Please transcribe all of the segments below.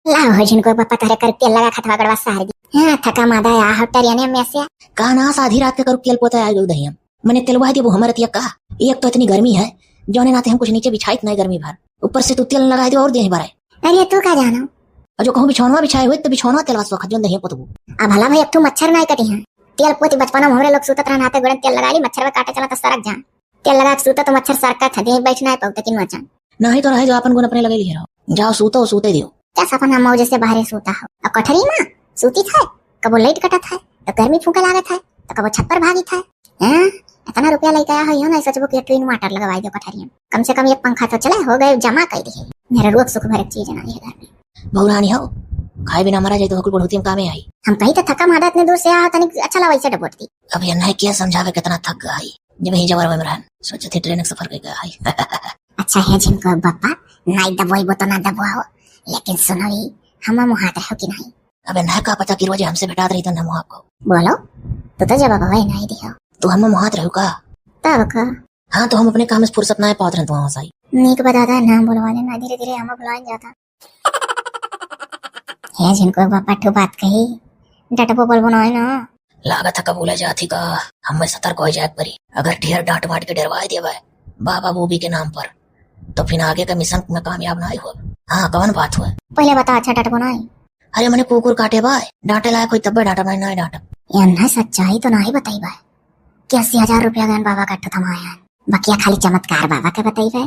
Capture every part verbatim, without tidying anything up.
लाओ हो झिनको बापा, तोहरे करुक तेल लगा खतवा गड़वा सार दी। हाँ, थका मादा या हो टरियने में से। का ना आधी रात के करुक तेल पोते आइ गउ दहिया। मने तेलवा देबो हमर तिया का? एक तो इतनी गर्मी है, जौने नाते हम कुछ नीचे बिछाइत नाहीं गर्मी भर, ऊपर से तू तेल लगाइ दे और देह बराए। अरे तू का जानो? और जो कहूँ बिछौनवा बिछाए हुए तो बिछौनवा तेलवा सोखा जौन दहिया पोतबू। अब भला भाई एक ठो मच्छर नाहीं कटी हैं, तेल पोती बचपना में हमरे लोग सूतत रहन हाथे गोड़े तेल लगाइ ली, मच्छर में काटे चला तो सरक जा। तेल लगा के सूतो तो मच्छर सरका था, देह बैठ नाहीं पाऊ तकिन वचन। नाहीं तो रहे जो आपन गुण अपने लगे लिए रहो। जाओ सूतो, सूते दियो। क्या सपन हम मौजे से बाहरे सूता हो। अब कोठरी में सूती था, कबो लाइट कटा था, तो गर्मी फूंके लागे था, तो कबो छत पर भागी था। हैं? इतना रुपया लेके आया हो, यो नाहीं सोचबो कि एक ठो inverter लगवाई दो कोठरी में। कम से कम एक पंखा तो चले, हो गए जमा कर दिए। मेरा रोग सुख भरक चीज नाहीं है घर में। बहुरानी हो, खाए बिना मरा जाए तो हकुल बुढ़ौती में कामे आई। हम कहीं तो थका मादा इतने दूर से आया हो, तनिक अच्छा लगा इसे डबोट दी। अब ये नहीं किया समझावे कितना थक गई, जब यही जबर में रहन सोचे थे ट्रेन के सफर करके आई। अच्छा है झिनको बापा, नाहीं दबोइबो तो ना दबोआओ, लेकिन सुनो ही, हम मुहात रहो कि नाहीं? अबे ना का पता कि रोज हमसे भेटात रही तो ना मुहात को। बोलो, तू तो जवाब हवाई नाहीं दियो। तू हम मुहात रहो का? तब का? हाँ, तो हम अपने काम से फुर्सत ना पावत रहन तो वहाँ से आई। नीक बा दादा, ना बोलवा लेना, धीरे धीरे हम भुलाइन जाता। हे झिनको बापा ठो बात कही, डटबो बोलबो ना है ना। लागत है कबूला जात ही का, हमें सतर्क हो जाए परी। अगर ढेर डांट बांट के डरवाए देवे बाबा बूबी के नाम पर, तो फिर आगे का मिशन में कामयाब ना हो। हाँ, कौन बात हुआ? पहले बता, अच्छा डटबो ना है? अरे मने कुकुर काटे बा, डांटे लायक होई तब्बे डांटब, नहीं, नहीं डांटब। ये ना सच्चाई तो ना ही बताई बा कि अस्सी हजार रुपया गन बाबा का ठो थमाया। बकिया खाली चमत्कार बाबा के बताई बा।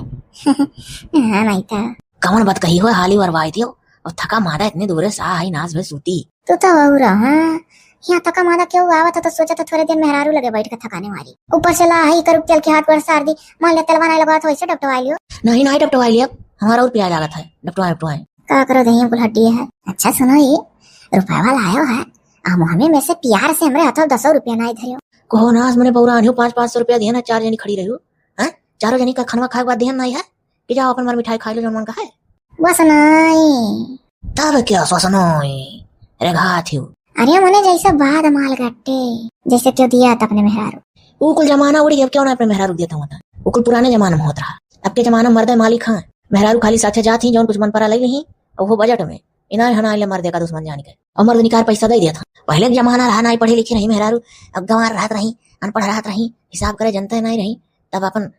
हाँ, नहीं तो। कौन बात कही हो, हाली वरवाई दियो। और थका मादा इतने दूरे सा आई नाच भे सूती। तू तो और, हाँ, यहाँ थका मादा क्यों आवत है तो सोचा तो थोड़े दिन मेहरारू लगे बैठ के थकाने वाली। ऊपर से ला है करुक तेल के हाथ पर सार दी, मान ले तेलवा नहीं लगा तो ऐसे डपटवा लियो। नहीं, नहीं डपटवा लिया, हमारा और प्याज लागत है, डपटवाए, डपटवाए। का करो दहिया कुल हड्डी है। अच्छा सुनो ये, रुपया लायो है, आ मुँह में से प्यार से हमरे हाथों दसो रुपया नहीं धरियो। कहो नास मने बौरा आनियो, पाँच, पाँच सौ रुपया दिया ना, चार जनी खड़ी रहियो, हैं? चारों जनी का खानवा खाए के बाद दिया नहीं है कि जाओ अपन बार मिठाई खा लो जो मन का है। बस नहीं। तब क्या ससनोई? रे घाथियो। अरे मने जैसे बाद माल गट्टे, जैसे क्यों दिया था अपने मेहरारू। वो कुल जमाना उड़ी, अब क्यों ना अपने मेहरारू देता हुआ था। वो कुल पुराने जमाना में होत रहा। अब के जमाना में मर्दे मालिक हाँ, मेहरारू खाली साथे जात ही, जौन कुछ मन परा लग ली, और वो बजट में। इनार हना ले मर्दे का दुश्मन जान के। और मर्द निकार पैसा दे दिया था। पहले के जमाना रहा, नाई पढ़े लिखे रही मेहरारू, अब गंवार रहत रही, अनपढ़ रहत रही, हिसाब करे जनते नाई रही, तब अपन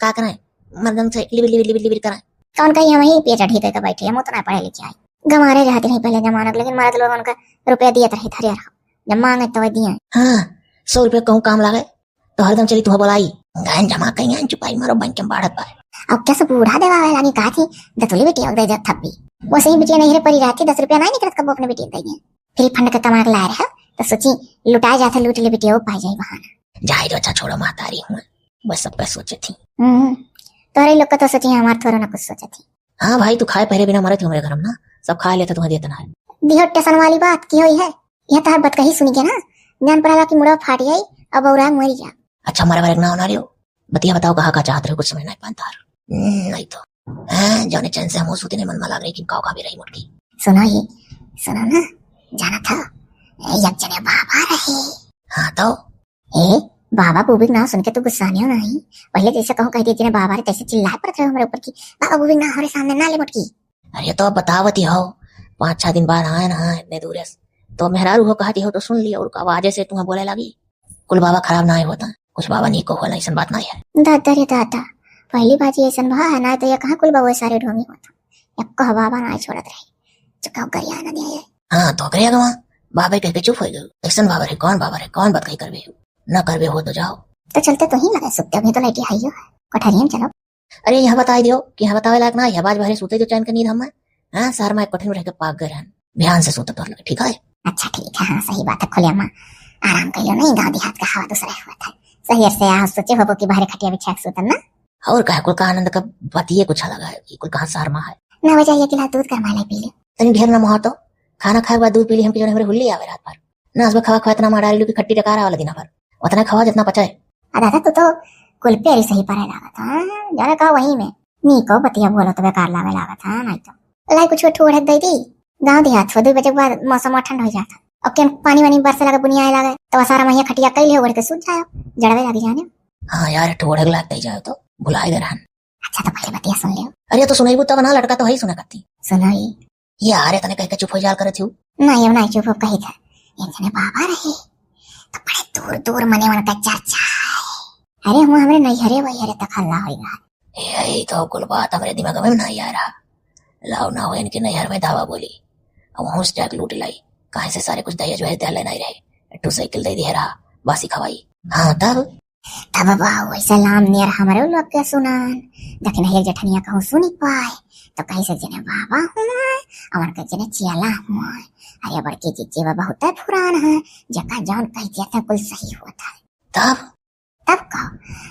का करें, मर्दन से लिबिर, लिबिर, लिबिर, लिबिर करें। कौन कही हम ही पेट अढ़ी के बैठे, हम उतना पढ़े लिखे आई। गंवारे रहत रही पहले जमाना के, लेकिन मर्द लोग उनका रुपया दिए तो रही, धरे रहो, जब मांगे तो दिए। हाँ, सौ रुपया कहूँ काम लागे, तो हरदम चली तुहा बोलाई, गहन जमा कहीं चुपाई मारो बैंक में बाढ़त पाए। अब कैसे बूढ़ा देवा आवे लागी कहा थी, दतुली बेटी दे दे थप्पी। वो सही बिटिया नहीं रे परी रहती, दस रुपया नहीं निकलत कब अपने बेटी दे दिए। फिर फंड के कमा के लाए रहे, तो सोची लुटाए जाते लूट ले बिटिया, वो पाई जाए बहाना। जाए जो अच्छा छोड़ो महतारी हुआ, बस सबका सोचे थी। हम्म, तोहरे लोग का तो सोची, हमार थोड़ा ना कुछ सोचे थी। हाँ भाई, तू खाए पहरे बिना मरत हो मेरे घर में ना, सब खा लेता तुम्हें देता ना है। दिहो टेंशन वाली बात की हुई है, यह तोहर बतकही सुनी के ना, जान पड़ाला कि मुड़वा फाट जाई, अब और आग मरी जा। अच्छा, मरे मरे ना होना रियो, बतिया बताओ, कहा का चाहत रहे, कुछ समझ नहीं पाता। हम्म, नहीं तो। हैं, जाने चैन से हम सूते नहीं मन में लाग रही कि काव का भी रही मुटकी। सुनो ये, सुनो ना, जाना था, एक जने बाबा रहे। हाँ तो? ए, बाबा बूबी के नाम सुन के तू गुस्सा नहीं होना ही। पहले जैसे कहूँ कह दिए, जिन्हें बाबा रे, तैसे चिल्लाए पड़त रहे हमारे ऊपर की, बाबा बूबी के नाम हमारे सामने ना ले मुटकी। अरे तो अब बतावती हो, पाँच छह दिन बाद आए ना इतने दूर से, तो मेहरारू हो कहती हो तो सुन लिया, और आवाजे से तुम्हें बोले लगी, कुल बाबा खराब ना होता, कुछ बाबा नहीं को होला, ऐसा बात नहीं है। दादा रे दादा, पहली बात ये ऐसा भा है ना, तो ये कहाँ कुल बाबा सारे ढोंगी होता, एक कह बाबा ना छोड़त रहे, चुकाओ करिया ना दिया ये। हाँ तो करे गवा, बाबा कह के चुप हो गए, ऐसा बाबा रे, कौन बाबा रे, कौन बात कही करबे हो? ना करबे हो तो जाओ। तो चलते तो ही लगे सुत्ते, अभी तो लाइट आई हो है, कोठरिया में चलो। अरे यहाँ बताई दियो कि यहाँ बतावे लायक ना है, बाज बहरे सूते जो चैन के नींद हम। हाँ, शहर में एक कोठरी में रह के पाक गए रहन, ध्यान से सूते तोर लगे, ठीक है? अच्छा ठीक है, हाँ सही बात है, खुले अम्मा आराम कर लो, नहीं गाँव देहात का हवा दूसरा हुआ था। सही से यहाँ सोचे हो कि बाहर खटिया बिछा के सूतन ना। और कहे कुल का आनंद का बतिये कुछ अलग है, ये कुल कहाँ शहर में है। ना वजह ये गिलास दूध गरमा ले पी ले। तनी ढेर ना मोहा तो, खाना खाए के बाद दूध पी ली, हम कि जो हमरे हुल्ली आवे रात भर। ना, उसमें खवा खवा इतना मार डाली कि खट्टी डकार वाला दिन भर। उतना खवा जितना पचाए। आ दादा, तू तो कुल पे सही परे लागत है, जाने का वही में। नी को बतिया बोलो तो बेकार लागे लागत है, नहीं तो। लाई कुछ ठोड़ दे दी। गाँव देहात हो, दो बजे के बाद मौसम ठंड हो जाता। अब के पानी वानी बरसे लगे, बुनिया आए लगे, तो सारा महिया खटिया कई लियो, बढ़ के सूत जाओ, जड़वे लग जाने। हाँ यार, ठोड़ लाग दे जाओ तो भुला गए रहन। अच्छा, तो पहले बतिया सुन लियो। अरे, तो सुनाई तब ना, लड़का तो है ही सुना करती। सुनाई। ये अरे तने कह के चुप हो जाल करत हूँ। नहीं, अब नहीं चुप हो कही था। एक जने बाबा रहे, तो बड़े दूर दूर मने उनका चर्चा है। अरे, हुआ हमरे नैहरे वैहरे तक हल्ला होई गा। यही तो कुल बात हमरे दिमाग में नहीं आ रहा। लाओ ना हो इनके नैहर में दावा बोली, अब वहाँ से जाके लूट लाई। कहाँ से सारे कुछ दहेज वहेज दे लेना ही रहे, एक ठो साइकिल दे दिया रहा, बासी खवाई। हाँ, तब तब बाबा वैसे लाम नियर हमरे लोग के सुनान, लेकिन हे जेठनिया कहूँ सुनी पाए, तो कहीं से जने बाबा हुआ, और के जने चियाला हुआ। अरे बड़की जिज्जी बा बहुत पुरान है, जका जौन कह दिया था कुल सही हुआ था। तब तब का,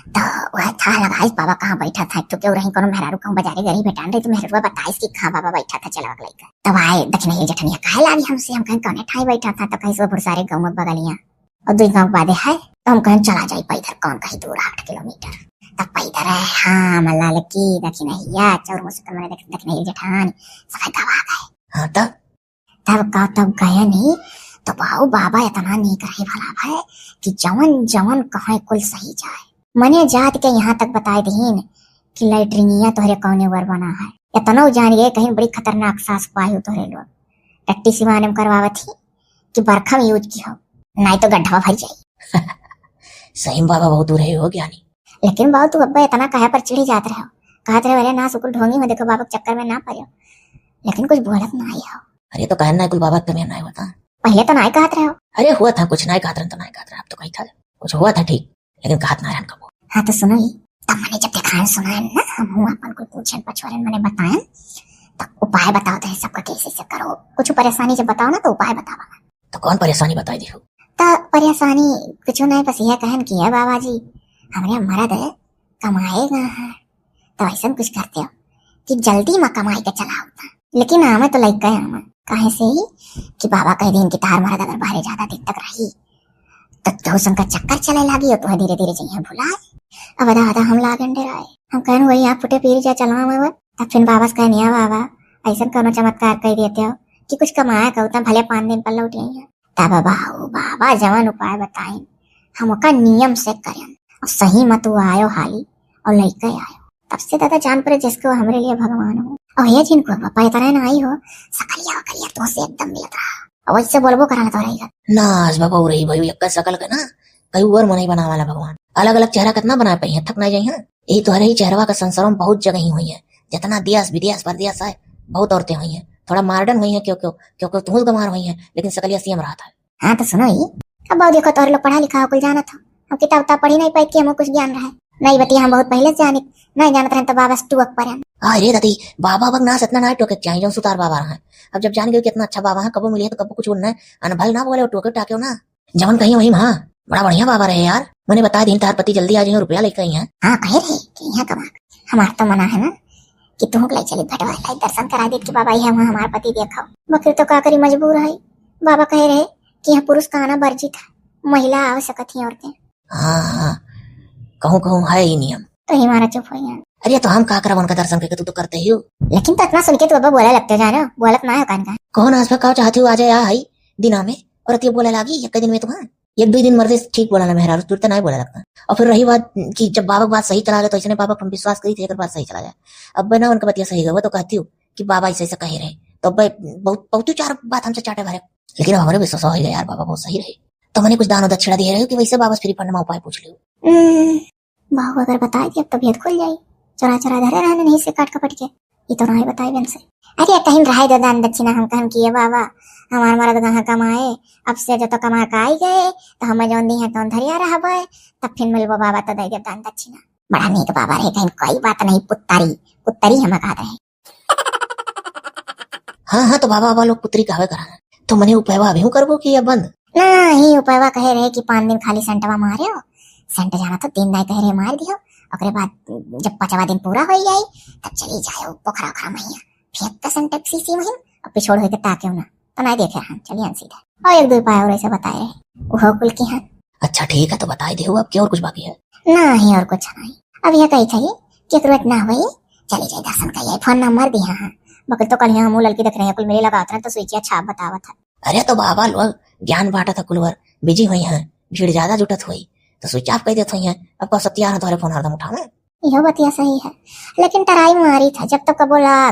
तो वह था लगाइस बाबा कहाँ बैठा था, तो क्यों रही कोनो मेहरारू कहूँ बाजारे गरी भेटान रही, तो मेहरारू बताइस कि कहाँ बाबा बैठा था चलवा के लइका। तब आए दक्षिण हे जेठनिया कहे लागी हमसे, हम कहें कौने ठाई बैठा था, तो कहीं से वो भुरसारे गाँव में बगलियाँ। और दुई गाँव के बादे है, तो हम कहें चला जाई पैदल, कौन कही दूर आठ किलोमीटर। तब पैदल है, हाँ, मल्ला लकी, दखिनहिया, चौर मुसुक मने दख-, दखिनहिया जेठान, सफाई गवा गए। हाँ, तब? तब का, तब गए नहीं, तो बाऊ बाबा इतना नीक रहे भला भाई कि जवन जवन कहे कुल सही जाए। मने जात के यहाँ तक बताए दीन कि लैट्रिनिया तोहरे कौने वर बना है। इतनो जान गए कहीं बड़ी खतरनाक सास पाई हो तोहरे लोग। टट्टी सिवाने में करवावत ही कि बरखा में यूज की हो, नाई तो गड्ढा भर जाई। सही में बाबा बहुत दूर है हो ज्ञानी। लेकिन बाबू तू अब्बा इतना काहे पर चिढ़ी जात रहे हो? कहत रहे, "अरे ना सुकुल ढोंगी हो, देखो बाबा के चक्कर में ना पड़ो।" लेकिन कुछ बोलत ना आई हो। अरे तो कहन ना कुल बाबा के कमी ना हुआ था। पहले तो ना ही कहत रहे हो। अरे हुआ था कुछ ना ही कहत रहे तो ना ही कहत रहे, अब तो कही था कुछ हुआ था ठीक, लेकिन कहत ना रहन कबो। हाँ तो सुनो ही, तब मने जब देखान सुनान ना, हम हूँ अपन कुल पूछन पछोरन मने बताएं, तो उपाय बताओ तो सबका कैसे से करो। कुछ परेशानी जब बताओ ना तो उपाय बतावा। तो कौन परेशानी बताई दी हो? तो परेशानी कुछ नहीं, बस यह कहन कि है बाबा जी, हमरे मरद है, कमाएगा है, तो ऐसा कुछ करते हो कि जल्दी में कमाई के चला होता। लेकिन हमें तो लइका है, हमें काहे से ही कि बाबा कह दिन कि तार मरद अगर बाहरे ज्यादा दिन तक रही, तो तोहसन का चक्कर चले लागी और तोहे धीरे धीरे जइहे भुलाए। अब आधा आधा हम लागन डराए। हम कहन, "वही आप फुटे पीर जा चलवा में।" तब फिर बाबा से कहन, "या बाबा, ऐसा कोनो चमत्कार कर देते हो कि कुछ कमाया कहू, तब भले पाँच दिन पर लौट आई है।" तब बाबा, ओ बाबा, जवन उपाय बताइन, हम ओका नियम से करन। और सही मत वो आयो हाली और लइके आयो। तब से दादा जान पड़े जिसको हमरे लिए भगवान हो। और ये जिनको बाबा इतना ना आई हो, सकलिया वकलिया तो से एकदम मिलत रहा। और वैसे बोलबो कराना तो रहेगा। नास बाबा, हो रही भाई, एक सकल का ना, कई और मनई बनावा वाला भगवान। अलग अलग चेहरा कितना बना पाई है, थक ना जाई है। यही तो हरे ही चेहरवा का संसारों में बहुत जगह ही हुई है, जितना देश विदेश परदेश है, बहुत औरतें हुई हैं, थोड़ा मॉडर्न हुई हैं, क्यों, क्यों, क्योंकि तुम गंवार हुई हैं, लेकिन सकलिया सेम रहा था। हाँ तो सुनो ही, अब बाबू देखो तोहरे लोग पढ़ा लिखा हो, कुल जानत हो, हम किताब उताब पढ़ी नहीं पाई कि हमको कुछ ज्ञान रहे। नहीं बतिया हम बहुत पहले से जानित, नहीं जानत रहे तो बाबा से टुअक पर। अरे दादी, बाबा बग नास इतना ना टोके के चाहिए, जो सुतार बाबा रहे। अब जब जान गए कि इतना अच्छा बाबा है, कबो मिले तो कबो कुछ उड़ना है, अनभल ना बोले, टोके टाके ना। जवन कही वही माँ, बड़ा बढ़िया बाबा रहे यार। मने बता दिन तार पति जल्दी आ जाइए, रुपया लेके आई हैं। हाँ, कहे रहे कि यहाँ कमा। हमार तो मना है ना कि तुहूँ के ले चली भेटवा लाई, दर्शन करा देत कि बाबा यहाँ वहाँ हमार पति देखो। बकरी तो का करी, मजबूर है। बाबा कहे रहे कि यहाँ पुरुष का आना वर्जित है, महिला आ सकत ही औरतें। हाँ, हाँ, कहूँ कहूँ है ही नियम। तो ही मारा चुप हो गया। अरे तो हम का करब उनका दर्शन करके, तू तो करते ही हो। लेकिन तो इतना सुन के तू अब बोले लगते जानो, बोलत ना हो कान का। कौन आस पे का चाहती हो आ जाए, आ है दिना में, और ये बोले लागी एक दिन में तुम्हारा। एक दो दिन मर्दे ठीक बोला ना मेहरारू, तुरते नहीं बोला लगता। और फिर रही बात कि जब बाबा के बात सही चला जाए तो इसने बाबा पर हम विश्वास करी थे, अगर बात सही चला जाए। अब ना उनका बतिया सही गवा तो कहती हूँ कि बाबा ऐसे ऐसे कहे रहे, तो अब बहुत, बहुत ही चार बात हमसे चाटे भरे। लेकिन अब हमारे विश्वास हो गया यार, बाबा बहुत सही रहे। तो मैंने कुछ दान दक्षिणा दिए रहे कि वैसे बाबा से फ्री फंड में उपाय पूछ लियो। हम्म, बाबू अगर बताए कि अब तबीयत खुल जाई, चोरा चोरा धरे रहने नहीं से काट कपट के, ये तो नहीं बताए बन से। अरे कहीं रहे दे दान दक्षिणा, हम कहन कि ये बाबा हमार मरद कहाँ कमाए, अब से जो तो कमा के आई गए, तो हमें जौन दी है तौन धरिया रहबे, तब फिर मिलबो बाबा तो दे दे दान दक्षिणा। बड़ा नीक बाबा रहे, कहीं कोई बात नहीं, पुत्तरी, पुत्तरी हम कहते हैं। हाँ, हाँ, तो बाबा, बाबा लोग पुत्री कहवे करा। तो मने उपयवा अभी हूँ करबो कि या बंद? नहीं, उपयवा कहे रहे कि पाँच दिन खाली सेंटवा मारे हो। सेंट जाना तो तीन दाई कहे रहे मार दियो। ओकरे बाद जब पाँचवा दिन पूरा हो जाई, तब चली जाए पोखरा ओखरा महिया। फेंक के सेंट एक सीसी महिन और पिछोड़ होके ताके ना। तो नहीं देखे हम, चलिए हम सीधा। और एक दो उपाय और ऐसे बताए रहे। वो कुल की है। अच्छा ठीक है, तो बताई दे, अब क्या और कुछ बाकी है? नहीं, और कुछ नहीं। अब यह कही थी कि जरूरत ना हुई, चली जाए दर्शन करिए, फोन नंबर दिया है। बकल तो कल यहाँ मुँह ललकी देख रहे हैं, कुल मेरे लगा उतरा तो स्विचिया छाप बतावत है। अरे तो बाबा लोग ज्ञान बांटा था, कुलवर बिजी हुई हैं, भीड़ ज्यादा जुटत हुई, तो स्विच ऑफ कर देत हुई हैं। अब कब सत्यार है तुम्हारे फोन हरदम उठावे? यह बतिया सही है, लेकिन टराई मारी था जब तक बोला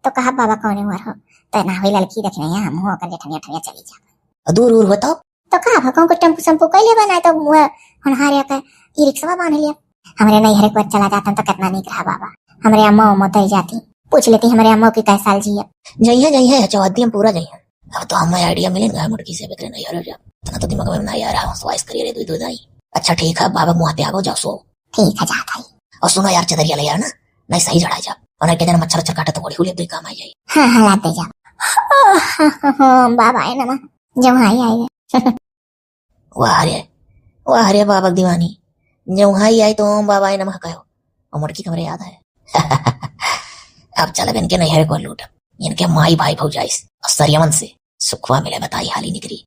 तो कहा बाबा कौने उमर हो, तो ना होई ललकी देखने, हम हो कर जेठनिया ठनिया चली जा। दूर उर हो तो? तो का भा, कहूँ को टेम्पू सेम्पू कइ लेबा, नाहीं तो मुँह होनहार या के ई रिक्शवा बांध लिया। हमरे नैहरे पर चला जातन तो कितना नीक रहा बाबा। हमरे अम्मा उम्मा तई जाती, पूछ लेती हमरे अम्मा की कै साल जिया। जइहे, जइहे, चौहद्दी हम पूरा जइहे। अब तो हमें आइडिया मिले ना मुड़की से, बेकरे नैहरे जा। इतना तो दिमाग में ना आ रहा, सवाइस करिए रे, दुई दुई दाई। अच्छा ठीक है बाबा, मुँह पे आगो, जाओ सो। ठीक है, जात है। और सुनो यार, चदरिया ले यार ना, नहीं सही जड़ा जा। और नहीं के जन मच्छर उच्छर काटे तो ओढ़ी हुई दुई काम आ जाई। हाँ, हाँ, लाते जा। हाँ, हाँ, हाँ, बाबा आए नमः। जब हाँ ही आए। वाह रे, वाह रे बाबा दीवानी, जब हाँ ही आई तो ओम बाबा आए नमः कहो। और मुड़की कमरे याद है। अब चलब इनके नैहरे को लूटब, इनके माई भाई भौजाइस और सरियवन से सुखवा मिले बताई हाली निकरी।